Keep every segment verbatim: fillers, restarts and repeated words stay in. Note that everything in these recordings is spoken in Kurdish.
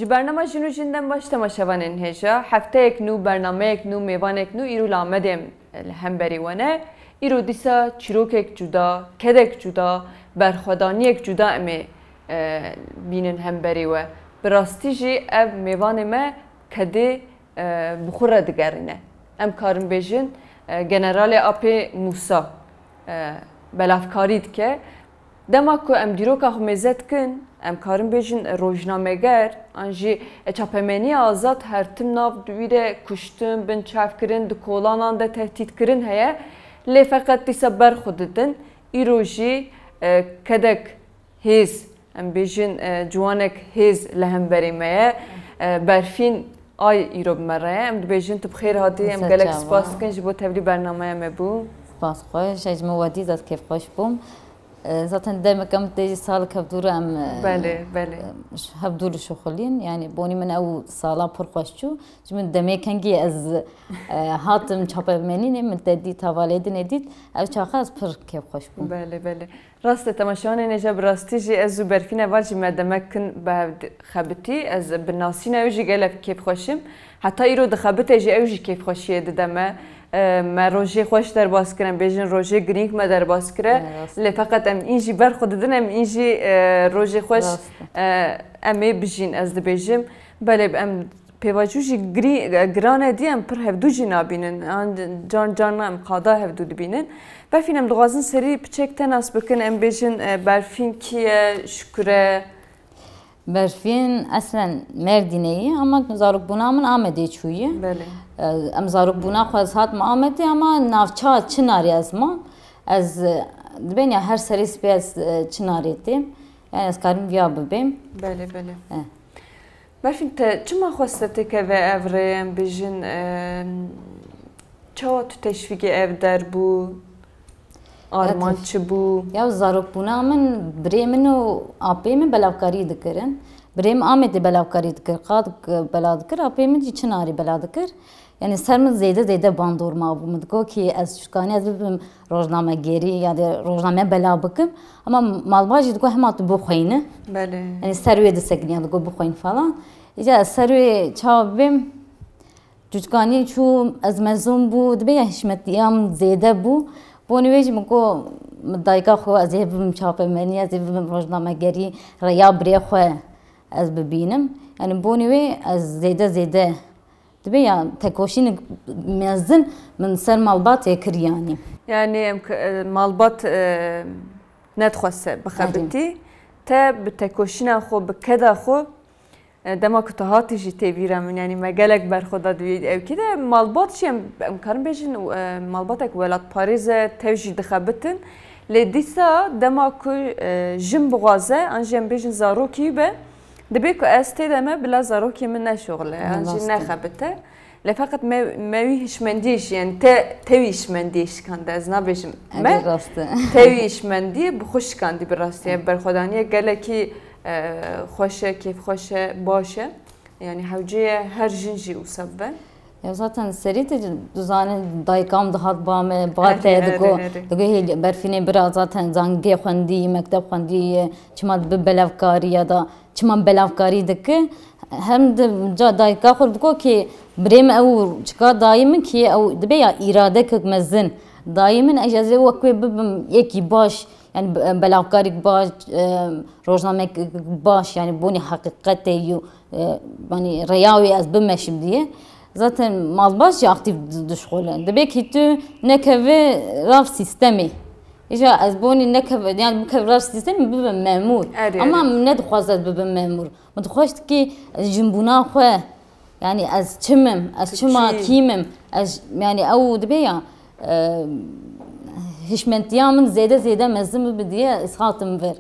Ji bernama Jin û Jin dem baş temaşevanên hêja. Hefteyek nû, bernameyek nû, mêvanek nû îro li Amedê em li hemberî we ne. Îro dîsa çîrokek cuda, kedek cuda, berxwedaniyek cuda em ê, e, bînin hemberî we. Bi rastî jî ev mêvanê me kedê, e, bi xwe re digerîne. Em karin bêjin, e, generalê apê Mûsa, e, belavkarî dike. Dema ku em dîroka xwe mêze dikin, em karin bêjin rojnameger, an jî çapemeniya azad her tim nav wî de kuştin, binçavkirin, di kolanan de tehdîtkirin heye. Lê feqet dîsa ber xwe didin. Îro jî, e, kedek hêz, em bêjin, e, ciwanek hêz li hemberî me ye. E, Berfîn Ay îro bi me re ye. Em dibêjin tu bi xêr hatî. Em gelek spas dikin ji bo tevlî bernameya me bû. Spas xweş, ez ji min we dît ez kêfxweş bûm. E, zaten demek em tê jî salek hevdû re em, e, Belê, belê. e, hevdû li şixulîn. Yani bonî min ew sala pir xweş çû. Ji min demê kengî ez, e, hatim çapemenînê, min te dît, hevalê din ê dît. Ew çaxa ez pir kêfxweş bûm. Belê, belê. Rast e, temaşevanên hêja, bi rastî jî ez û Berfîn heval jî me demek kin bi hev di-, xebitî. Ez bi nasîna ew jî gelek kêfxweş im. Heta îro dixebite jî ew jî kêfxweşiyê dide me. E, me rojê xweş derbas kir, em bêjin rojê girîng me derbas kire. E, rast. Lê feqet em în jî ber xwe didin, em în jî, e, rojê xweş, Rast e. e, em ê bijîn, ez dibêjim. Belê, em pêvajo jî girî-, giran e, dî em pir hevdû jî nabînin. An can can em qada hevdû dibînin. Berfîn, em dixwazin serî piçek te nas bikin, em bêjin, e, Berfîn kî ye, ji ku re? Berfîn eslen Merdînê ye, ama zarokbûna min Amedê çûye. Belê. E, em zarokbûna xwe ez hatim Amedê, ama navça Çinarê ez mam. Ez, e, dibên ya her serê spî ez, e, Çinarê têm. Yani ez karim viya bibêm. Belê, belê. E. Berfîn, te çima xwest te têkeve ev rê, em bêjin, e, çawa tu teşvîkê ev der bû? Armanc çi bû? Ya zarokbûna min, birê min û apê min belavkarî dikirin. Birê min Amedê belavkarî dikir, qad bela dikir, apê min jî Çinarê bela dikir. Yani ser min zêde zêde bandor mabû. Min digot ki ez çûkanî ez bibim rojnamegerî ya da rojname bela bikim. Ama malbat jî digot hema tu bixweyne. Belê. Yani ser wê disekiniya digot bixweyne falan. Îca ez ser wê çawa bibêm? Çûçkanî çû, ez mezûn bû, dibê ya hişmetiya min zêde bû. Bonî wê jî min got, min dayika xwe, ez ê bibim çapemenî, ez ê bibim rojnamegerî, rêya birê xwe ez bibînim. Yani bonî wê ez zêde zêde, dibê ya tekoşînek mezin min ser malbatê kir yanî. Yani em k-, e, malbat, e, nedixweste bixebitî. Erê. Te bi tekoşîna xwe, bi keda xwe, E, dema ku tu hatî jî tê vîra min, yanî me gelek berxwe da di wî ewkî de. Malbat jî em, em karin bêjin, e, malbatek welatparêz e, tev jî dixebitin. Lê dîsa dema ku, e, jin bixwaze, an jî em bêjin zarokî be, dibê ku ez tê de me bila zarokê min neşoxile, an jî nexebite. Lê feqet me, me wî hişmendiyê jî, yanî te, te wî hişmendiyê şikande, ez nabêjim me. Erê, rast e. Te wî hişmendiyê bi xwe şikandî bi rastî. Ev berxwedaniyê gelekî, e, xweş e, kêfxweş e, baş e. Yanî hewce ye her jin jî wisa bibe. Ya zaten serî te dizane dayikam dihat ba me, ba te digo, digo hê Berfînê bira zaten zangê xwendî, mekteb xwendî, çima dibe belavkarî ya da çima belavkarî dike, hem di ca dayika xwe digo ki birê min ew çika dayî min ki ew dibe ya îradekek mezin. Dayî min ez ê wek wê bibim yekî baş, yani be-, belavkarîk baş, e, rojnamek baş, yani bonî heqîqetê yu, e, yani rêya wê ez bimeşim diye. Zaten malbaş jî aktîf di-, dişxule. Dibe ki tu nekeve rav sîstemê. Îja ez bonî nekeve, yani bikev rav sîstemê bibim memûr. Erê, erê. Ama min nedixwaz ez bibim memûr. Min dixwest ki ez jinbûna xwe, yani ez çim im, ez çima kîm im, ez, yani ew dibe ya, e, hişmentiya min zêde zêde mezin bibe diye ez hatim vir.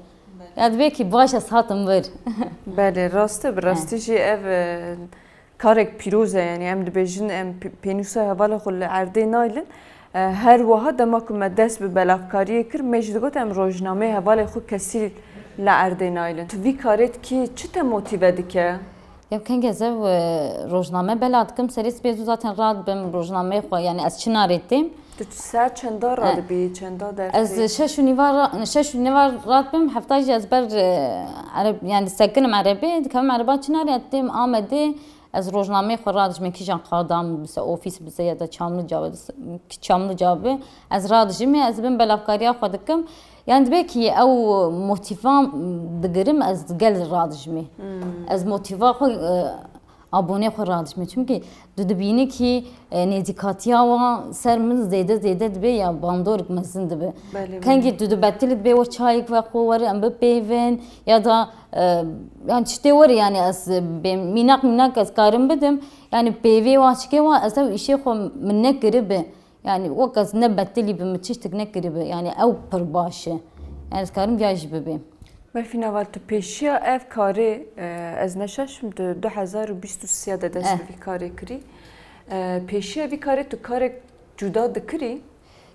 Ya dibe ki baş ez hatim vir. Belê, rast e, bi rastî jî ev, e, karek pîroz e, yani em dibêjin, em p-, pênûsa hevalê xwe li erdê naylin. E, her wiha dema ku me dest bi belavkariyê kir, me jî digot em rojnameyê hevalê xwe kesî li erdê naylin. Tu vî karê dikî, çi te motîve dike? Ya kengê ez ev, e, rojname bela dikim, serê spê zû zaten radibim rojnameyê xwe, yani ez Çinarê têm. Tu ser çenda radibî, çenda dertî? Ez şeş û nîva ra-, şeş û nîva radibim, hefta jî ez ber, e, Ereb-, yani sekinim Erebê, dikevim Ereba Çinarê, ez têm Amedê, ez rojnameyê xwe radijim, kîjan qada min bise, ofîs bise ya da Çamlıca be, ki Çamlıca be, ez radijimê, ez bin belavkariya xwe dikim. Yani dibe ki ew motiva digirim, ez gel radijimê. Hmm. Ez motiva xwe, e, abonê xwe radijimê. Çimkî tu dibînî ki, e, nêzîkatiya wan ser min zêde zêde dibe ya bandorik mezin dibe. Belê, belê. Kengî tu dibetilî dibe we çayek vexwe, were em bipeyvin ya da, e, yani tiştê were yani ez bê mînak mînak ez karim bidim. Yani peyvê wan çikê wan ez ew îşê xwe min nekiribe. Yani wek ez ne betilî bim, min tiştek nekiribe. Yani ew pir baş e. Yani ez karim viya jî bibêm. Berfîna Heval, tu pêşiya ev karê, e, ez ne şaş bim, tu du hezar û bîst û sê de dest Eh. bi vî karê kirî. E, pêşiya vî karê tu karek cuda dikirî?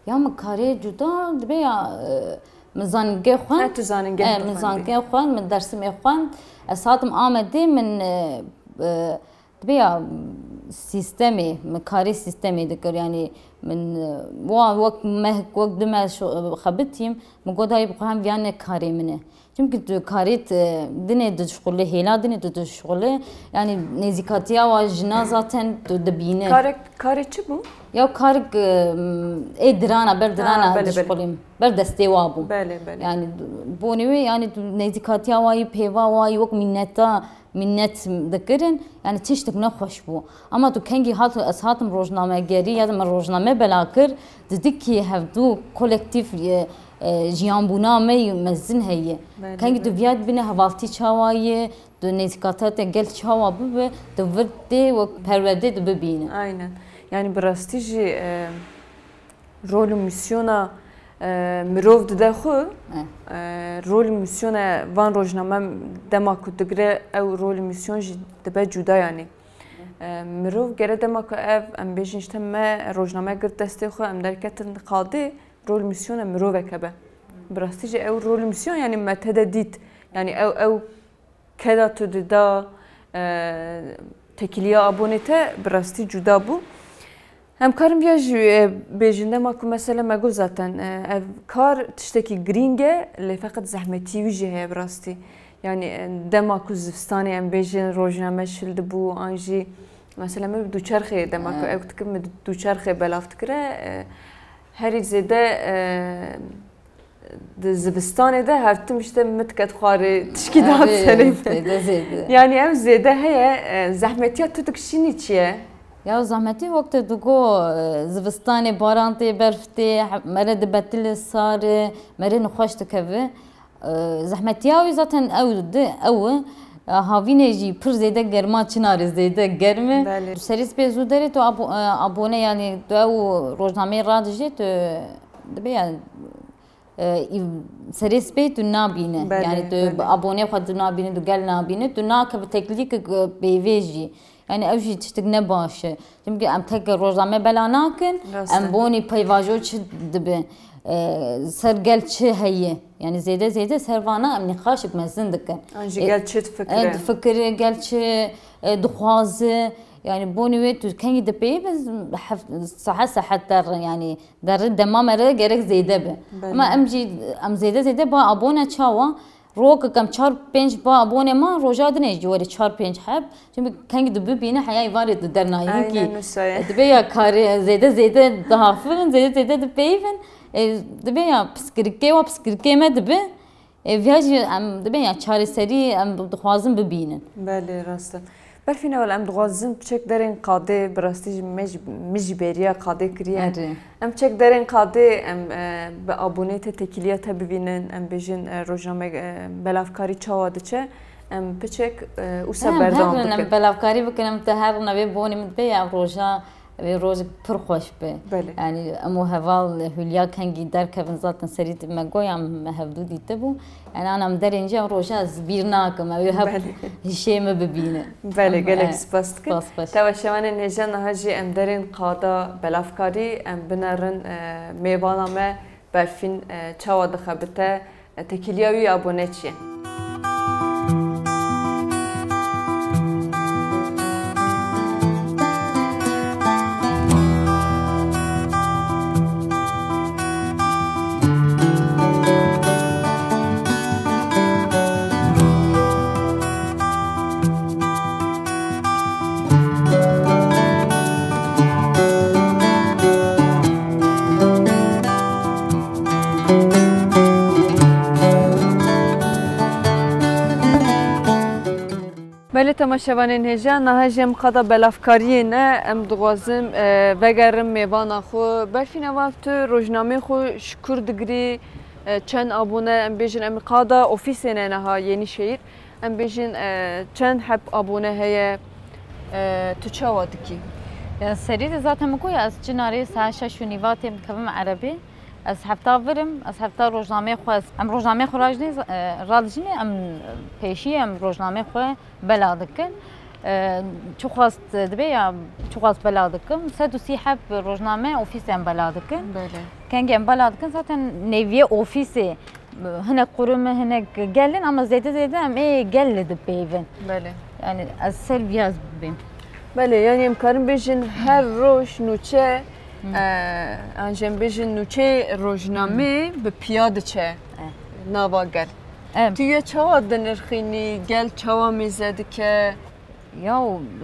Ya min karê cuda dibe ya, e, min zanîngeh xwend. Ha, tu zanîngeh Eh, tu min xwendî. Zanîngeh xwend, min Dersimê xwend. Ez hatim Amedê, min, e, e, dibe ya sîstemê, min karê sîstemê dikir. Yani min, e, wa wek meh, wek du meh şo-, xebitîm, min got dayê bi xwe hem viya ne karê min e. Çimkî tu karê t-, dinê dişxulê, hêla dinê tu dişxulê, yani nêzîkatiya wa jina zaten tu dibîne. Karek, karê çi bû? Ya karek, e, ê dirana, ber dirana Ha, belê, belê. dişxulîm. Ber destê wa bû. Belê, belê. Yani bonê wê, yani tu nêzîkatiya wa yî, pêva wa yî, wek mîneta, mînet dikirin, yani tiştek nexweş bû. Ama tu kengî hat, ez hatim rojnamegerî ya da min rojname bela kir, didî ki hevdû kolektîf, e, e, jiyanbûna me yî mezin heye. Belê, Kengî tu belê. viya dibîne hevaltî çawa ye, tu nêzîkatiya te gel çawa bibe, tu vir tê wek perwerdê tu bibîne. Aynen. Yani bi rastî jî, e, rol û mîsyona, e, mirov dide xwe, Eh. e, rol û mîsyona van rojname dema ku digire ew rol û mîsyon jî dibe cuda yani. E, mirov gere dema ku ev, em bêjin işte me rojname girt destê xwe, em derketin qadê, rol û mîsyona miroveke be. Bi rastî jî ew rol û mîsyon yani me tede dît. Yani ew, ew keda tu dida, e, tekiliya abonê te bi rastî cuda bû. Em karin viya jî, e, bêjin dema ku mesela me got zaten, e, ev kar tiştekî girîng e, lê feqet zehmetî wî jî heye bi rastî. Yani, e, dema ku zivistanê em bêjin rojname şil dibû, an jî mesela min bi dûçerxê dema ku Evet. ew dikim min dûçerxê belav dikire, e, herî zêde, e, di zivistanê de her tim işte min diket xwarê tişkî da Evet, serê. zêde, zêde. Yani ew zêde heye, e, zehmetiya tu dikişînî çi ye? Ya zehmetî wekte digo, e, zivistanê baran tê, berf tê, he-, mere dibetilê sar e, mere nixweş dikeve. E, zehmetiya wî zaten ew di, ew e. E, havînê jî pir zêde germa çinarê zêde germ e. Belê. Tu serê spê zû derê tu abo-, e, abone yani tu ew rojnameyê radijê tu dibe yani, e, îv-, serê spê tu nabîne. Belê, Yani tu belê. abonê xwe tu nabîne, tu gel nabîne, tu nakeve teklîk, e, peyvê jî. Yani ew jî tiştek ne baş e. Çimkî em tek rojname bela nakin, Rast em e. bonî peyvajo çi dibe, e, ser gel çi heye. Yani zêde zêde ser vana em nîqaşek mezin dikin. An jî E, gel çi difikire? e, difikire, gel çi, e, dixwaze. Yani bonî wê tu kengî dipeyivin hef-, sahet sahet der, yani der dema me re gerek zêde be. Belê. Ama em jî, em zêde zêde ba abone çawa? Rokek em çar pênc ba abonê ma roja dinê jî were çar pênc heb. Çimkî kengî tu bibîne heyayî varê tu dernayî. Aynen Hinkî wisa ye. dibe ya karê zêde zêde dihafin, zêde zêde dipeyivin. E, dibe ya piskirikê wa piskirikê me dibe. E, viya jî em dibe ya çareserî em dixwazin bibînin. Belê, rast e. Berfîne wele em dixwazin piçek derên qadê, bi rastî jî me jî, min jî bêriya qadê kiriye. Erê. Em çek derên qadê, em, e, bi abonê te, tekiliya te bivînin, em bêjin, e, rojname, e, belavkarî çawa diçe, em piçek, e, wisa Em berdewam her em bikin. belavkarî bikin, em te her navê bonê min be ya roja, vê rojek pir xweş be. Belê. Yani em û heval Hülya kengî derkevin zaten serî me goya me hevdû dîtibû. Yani ana em derên jî em roja ez bîr nakim, ew hep Belê. hişê me bibîne. Belê, Em, gelek e, spas dikim. Spas xweş. Tewa şewanên hêja niha jî em derên qada belavkarî em binerin, e, mêvana me Berfîn, e, çawa dixebite, e, tekiliya wî abone çi ye? Belê temaşevanên hêja, niha jî em qada belavkariyê ne, em dixwazim, e, vegerin mêvana xwe. Berfîn, eva tu rojnameyê xwe ji kur digirî, e, çend abone, em bêjin, em qada ofîsê ne niha Yenîşehîr, em bêjin, e, çend heb abone heye, e, tu çawa dikî? Ya serî de zaten min got ya, ez cinarê saet şeş û nîva têm dikevim erebê. Ez hefta vir im, ez hefta rojnameyê xwe, ez, em rojnameyê xwe rajinê, e, radijînê, em pêşî em rojnameyê xwe bela dikin. E, çiqas dibe ya, çiqas bela dikim, sed û sî heb rojname ofîsê em bela dikin. Belê. Kengê em bela dikin, zaten nêviyê ofîsê hinek qurim in, hinek gel in, ama zêde zêde em ê gel li dipeyvin. Belê. Yani ez ser viyaz bibêm. Belê, yani em karin bêjin her roj nûçe, Hı. e, an jî em bêjin nûçeyê rojnameyê bi piya diçe E. nava gel. E. Tu yê çawa dinirxînî, gel çawa mêze dike? Ya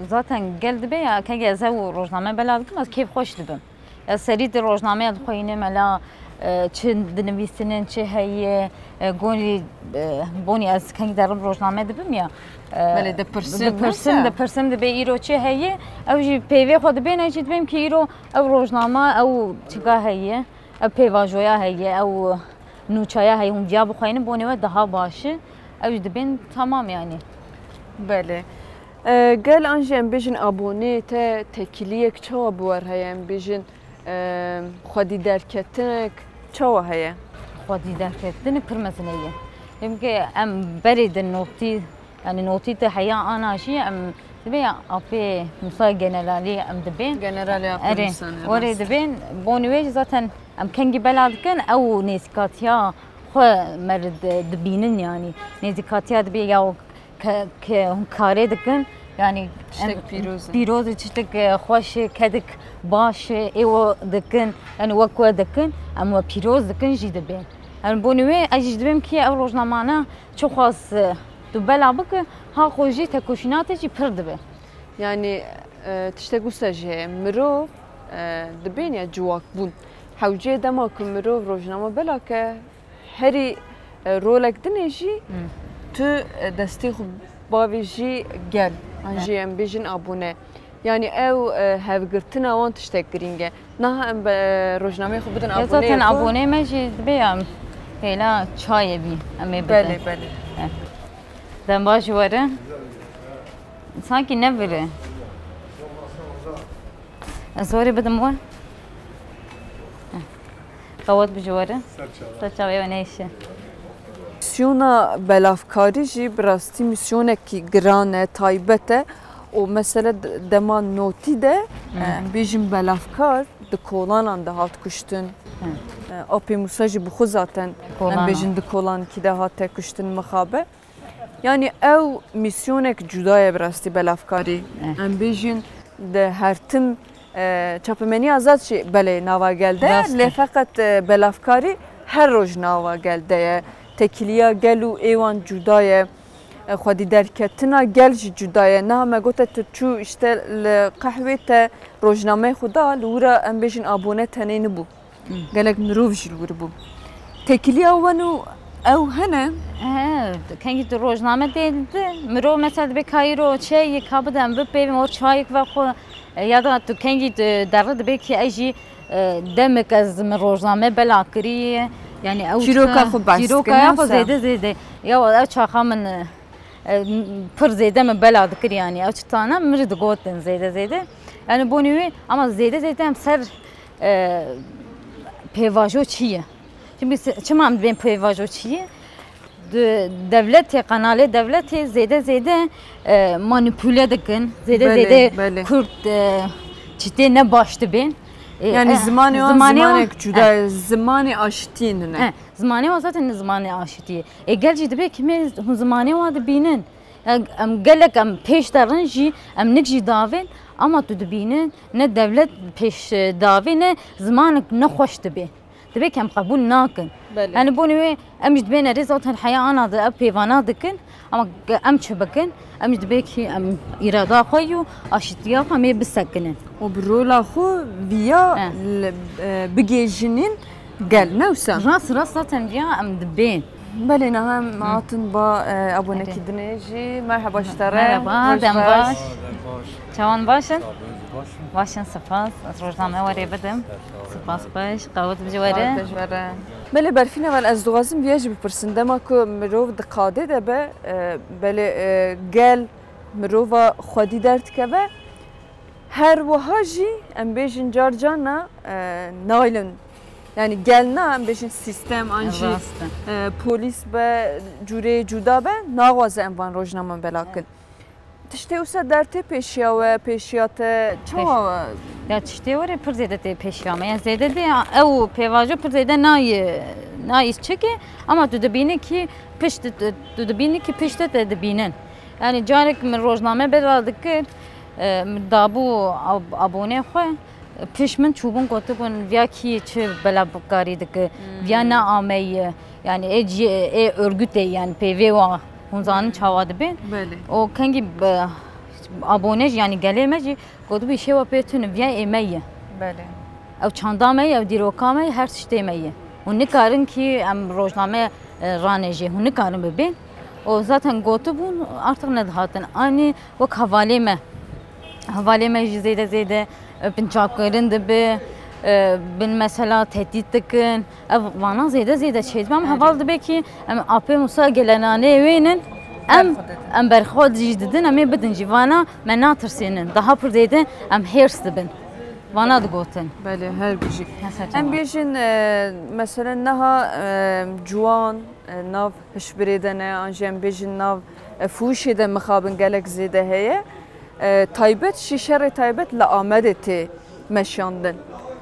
zaten gel dibe ya, kengê ez ew rojname bela dikim, ez kêfxweş dibim. Ez serî di rojnameya dixweyînim, ela, e, çi dinivîsînin, çi heye, e, gonî, e, bonî ez kengî derim rojname dibim ya. E, Belê, dipirsin, dipirsin, wisa? Dipirsim, dibê îro çi heye, ew jî peyvê xwe dibên, ez jî dibêm ki îro ew rojnama, ew çika heye, ew pêvajoya heye, ew nûçaya heye, hûn viya bixweynin, bonê we daha baş e. Ew jî dibên tamam yani. Belê. E, gel an jî em bêjin aboneyê te tekiliyek çawa bi we re heye, em bêjin, e, xwedî derketinek çawa heye? Xwedî derketinek pir mezin heye. Çimkî em berê di notî, yani notî te heya ana jî em dibê apê Musa Generalî em dibên. Generalê apê Erê, Musa ne, orê rast. Dibên. Bonî wê jî zaten em kengî bela dikin, ew nêzîkatiya xwe me re di-, dibînin yani. Nêzîkatiya dibê ya ke, ke hûn karê dikin, yani Tiştek em pîroz e. Pîroz e, tiştek, e, xweş e, kedik baş e, ê we dikin, yani wek we dikin, em we pîroz dikin jî dibên. Yani bonî wê ez jî dibêm ki ev rojnamane çiqas, e, tu bela bike, ha xwe jî tekoşîna te jî pir dibe. Yani, e, tiştek wisa jî heye, mirov, e, dibên ya civakbûn. Hewceyê dema ku mirov rojname bela ke, herî, e, rolek dinê jî Hmm. tu, e, destê xwe bavê jî gel, an Ya. jî em bêjin abone. Yani ew, e, hevgirtina wan tiştek girîng e. Niha em be, rojnameyê xwe bidin Ya aboneyê zaten xwe. Aboneyê me jî dibê ya hêla çayê bî, em ê bidin. Belê, belê. Eh. Dem baş ji we re. Sanki ne vir e. Ez warê bidim we. Heh. Qewet bi ji we re. Ser çava. Ser çava, ew neyşe. Mîsyona belavkarî jî bi rastî mîsyonekî giran e, taybet e. Û mesele d-, dema notî de, Hı. e, em bêjin belavkar di kolanan de hat kuştin. Hı. E, Apê Musa jî bi xwe zaten, Kolana. em bêjin di kolanekî de hate kuştin mixabe. Yani ew mîsyonek cuda ye bi rastî belavkarî. Eh. Em bêjin di her tim, e, çapemeniya azad jî belê nava gel de ye, Rast e. lê feqet, e, belavkarî her roj nava gel de ye. Tekiliya gel û ê wan cuda ye. E, xwedî derketina gel jî cuda ye. Niha me gote tu çû işte li qehwê te rojnameyê xwe da, li wira em bêjin abone tenê nibû. Gelek mirov jî li wir bû. Tekiliya wan û ew hene? He, kengî tu rojname tê di, mirov mesela dibe ka îro çi ye, ka bide em bipeyvin, or çayek vexwe, e, ya da tu kengî tu derre dibe ki ez jî, e, demek ez min rojname bela kiriye. Yani ew Çîroka çi-, xwe behs çîroka dike, ya xwe nasa? Zêde zêde. Ya ev çaxa min, e, e, pir zêde min bela dikir yani. Ew çi tane min jî digotin zêde zêde. Yani bonî wê, ama zêde zêde em ser e, pêvajo çi ye? Şimdi se-, çima em dibên pêvajo çi ye? Di dewletê, qenalê dewletê zêde zêde, e, manipule dikin, zêde Belê, zêde belê. Kurd, e, çitê ne baş dibên. E, Yani e, zimanê wan zimanê wan, zimanek cuda e. Zimanê aşitiyê nine. E, zimanê wan zaten zimanê aşitiyê. E, gel jî dibe ki me hûn zimanê wan dibînin. Em, em gelek em pêş de rin jî, em nik jî davên, ama tu dibînin, ne dewlet pêş, e, davê, ne zimanek ne xweş dibê. Dibê ki em qebûl nakin. Belê. Yani bonî wê em jî dibên erê zaten heya ana de ev pêvana dikin, ama ge-, em çi bikin? Em jî dibê ki em îrada xwe û aşitiya xwe em ê bisekinin. Û bi rola xwe viya He. li, e, bigêjinin gel, ne wisa? Rast, rast zaten viya em dibên. Belê, niha em hatin ba, e, abonekî dinê jî. Merheba ji te re. Merheba, dem baş. Çawan baş in? Baş in, spas. Ez rojname werê bidim. Spas xweş. Qewet bi ji were. Belê, Berfîn, heval ez dixwazim viya jî bipirsim. Dema ku mirov di qadê de be, e, belê, e, gel mirova xwedî derdikeve. Her wiha jî em bêjin car carna, e, naylin. Yani gel na, em bêjin sîstem an jî, e, polîs be, cûrê cuda be, naxwaze em van rojnaman belakin. Tiştê wisa der tê pêşiya we, pêşiya te, çawa we? Ya tiştê were pir zêde tê pêşiya me. Yani zêde de ew pêvajo pir zêde nayê, nayê çike, ama tu dibînî ki pişt, tu dibînî ki pişt te dibînin. Yani carek min rojname bela dikir, e, min dabû ab-, abonê xwe, pişt min çûbûn gotibûn, viya kî çi belakarî dike, viya ne ameye. Yani ê cî-, ê örgütê, yani pêvê wa hûn zanin çawa dibe. Belê. O kengî, e, abone jî, yani gelê me jî gotibû, şêwa pê tune, viya ê me ye. Belê. Ew çanda me ye, ew dîroka me ye, her tiştê me ye. Hûn nikarin kî em rojname, e, ranêjê, hûn nikarin bibên. O zaten gotibûn, artık nedihatin. Anî wek hevalê me. Hevalê me jî zêde zêde, e, binçavkirin dibe, e, bin mesela tehdît dikin. Ev vana zêde zêde çêdibe. Em heval dibe ki em apê Musa gelenanê wênin. Em, em berxwe jî didin, em ê bidin jî. Vana me natirsênin. Daha pir zêde em hêrs dibin. Vana digotin. Belê, her bijî. Em bêjin, e, mesela niha, e, ciwan, e, nav hişbirê de ne, an jî em bêjin nav, e, fûşê de mixabin gelek zêde heye. E, taybet jî, şerê taybet li Amedê tê meşandin.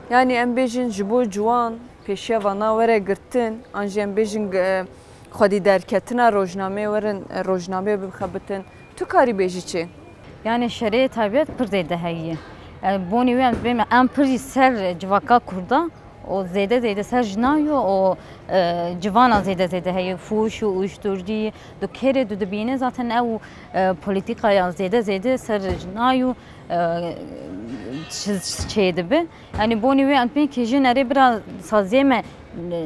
Yani em bêjin ji bo ciwan pêşiya vana were girtin, an jî em bêjin, e, xwedî derketina rojnameyê werin, e, rojnameyê bixebitin. Tu karî bêjî çi? Yani şerê taybet pir zêde heye. E, bonî wê em dibêm em pir jî ser civaka Kurda, o zêde zêde ser jina yo, o, e, civana zêde zêde heye. Fûş û uyuşturucu, du kerê du dibîne zaten ew, e, polîtîkaya zêde zêde ser jina yo, e, çi-, çêdibe. Yani bonî wê em dibên ki jin erê bira saziyê me ne,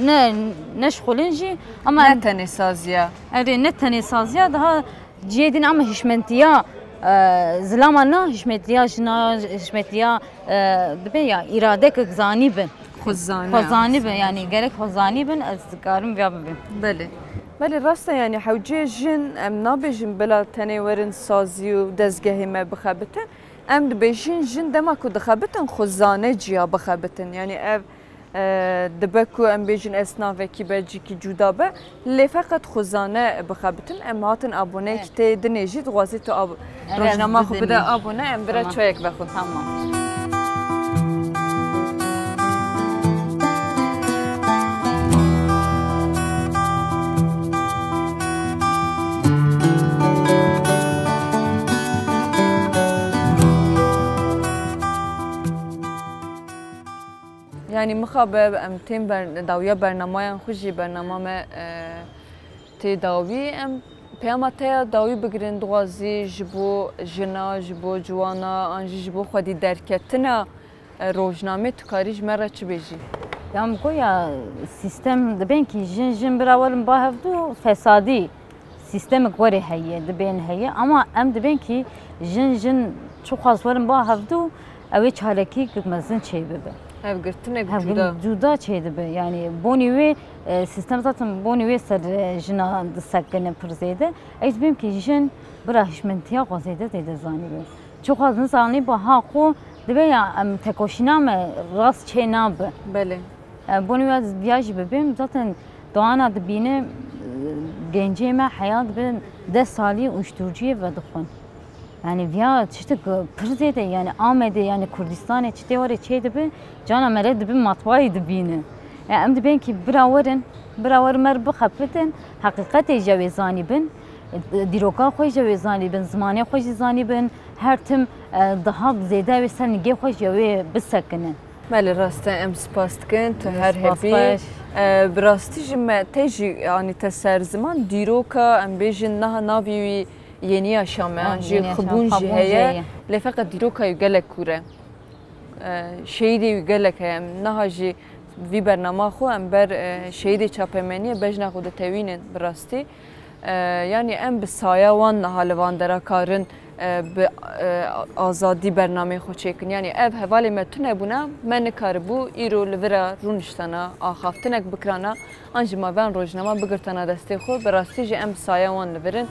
ne, neşxulin jî, ama ne tenê saziya. Erê, ne tenê saziya, daha cihê din ama hişmentiya, e, zilama na, hişmetiya jina, hişmetiya, e, dibe ya, îradekek zanî bin. Xwezane. Xwezanî bin, yani gerek xwezanî bin, ez dikarim viya bibim. Belê. Belê, rast e, yani hewcê jin, em nabêjin bila tenê werin sazî û dezgehê me bixebitin. Em dibêjin jin dema ku dixebitin xwezane ciya bixebitin. Yani ev, e, dibe ku em bêjin esnavekî be, cîkî cuda be, lê feqet xwezane bixebitin. Em hatin aboneyek tê dinê jî, dixwazî tu ab-, rojnama xwe bide abone, em bira çayek vexwin. Tamam. Yani mixabe em tên ber-, dawiya bernamayan xwe jî, bernama me, e, tê dawî, em peyama te ya dawî bigirin, dixwazî ji bo jina, ji bo ciwana, an jî ji bo xwedî derketina, e, rojnamê, tu karî ji me re çi bêjî? Ya min got ya, sîstem dibên ki jin, jin bira werin ba hevdû, fesadî sîstemek werê heye, dibên heye, ama em dibên ki jin, jin çiqas werin ba hevdû, ew ê çalakî mezin çêbibe. Hevgirtinek cuda. Cuda çêdibe. Yani bonî wê, e, sîstem zaten bonî wê ser, e, jina disekine pir zêde. Ez dibêm ki jin bira hişmentiya xwe zêde zêde zanîbe. Çiqas nizanî, bi ha xwe dibe ya em tekoşîna me rast çê nabe. Belê. E, bonî wê ez viya jî bibêm, zaten doana dibîne, e, gencê me heya dibe deh salî uyuşturuciyê vedixwin. Yani viya tiştek, e, pir zêde, yani Amedê, yani Kurdistanê çi tê warê çê dibe, cana mere dibe matwayî dibîne. E, em dibên ki bira werin, bira werin mer bixebitin, heqîqetê jî wê zanîbin, e, dîroka xwe jî wê zanîbin, zimanê xwe jî zanîbin, her tim, e, daha zêde wê ser nigê xwe jî wê bisekinin. Belê, rast e, em spas dikin, tu her hebî. Spas xweş. E, bi rastî jî me te jî anî te ser ziman, dîroka, em bêjin, niha navê wî Yeni Yaşam e, an jî Xibûn jî heye. Lê feqet dîroka wî gelek kûr e. E, şehîdê wî gelek heye. Em niha jî Vî bernama xwe em ber, e, şehîdê çapemeniyê bejna xwe ditewînin bi rastî. E, yanî em bi saya wan niha li van dera karin, e, bi, e, azadî bernameyê xwe çêkin. Yanî ev hevalê me tune bûna, me nikaribû îro li vira rûniştana, axaftinek bikirana, an jî maveyan rojnama bigirtana destê xwe. Bi rastî jî em bi saya wan li vir in.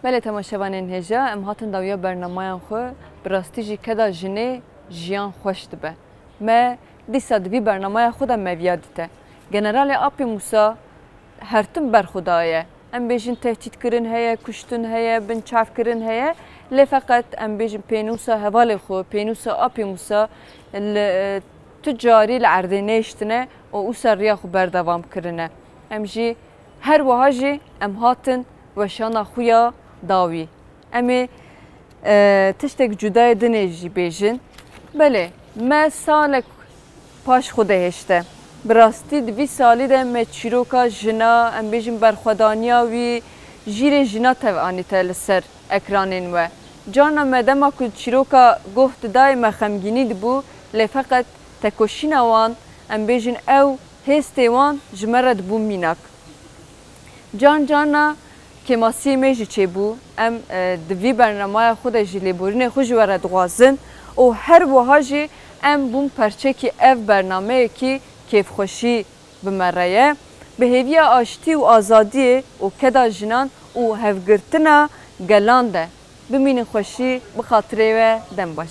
Belê temaşevanên hêja, em hatin dawiya bernamayan xwe, bi rastî jî keda jinê jiyan xweş dibe. Me dîsa di vî bernamaya xwe de me viya dîte. Generalê Apê Mûsa her tim berxwe daye. Em bêjin tehdîtkirin heye, kuştin heye, binçavkirin heye. Lê feqet em bêjin pênûsa hevalê xwe, pênûsa Apê Mûsa li, e, tu carî li erdê nehiştine û wisa riya xwe berdewam kirine. Em jî her wiha jî em hatin weşana xwe ya dawî. Em ê, e, tiştek cudayê dinê jî bêjin. Belê, me salek paş xwe de hêşte. Bi rastî di vî salî de me çîroka jina, em bêjin berxwedaniya wî, jîrê jina tev anîte li ser ekranên we. Carna me dema ku çîroka goh didayê me xemgînî dibû, lê feqet tekoşîna wan, em bêjin ew hêstê wan ji me re dibû mînak. Can carna kêmasiyê me jî çêbû. Em, e, di vî bernamaya xwe de jî lêborînê xwe ji we re dixwazin û her wiha jî em bûn perçekî ev bernameyekî kêfxweşî bi me re ye. Bi hêviya aştî û azadiyê û keda jinan û hevgirtina gelan de bimînin xweşî, bi xatirê we dem baş.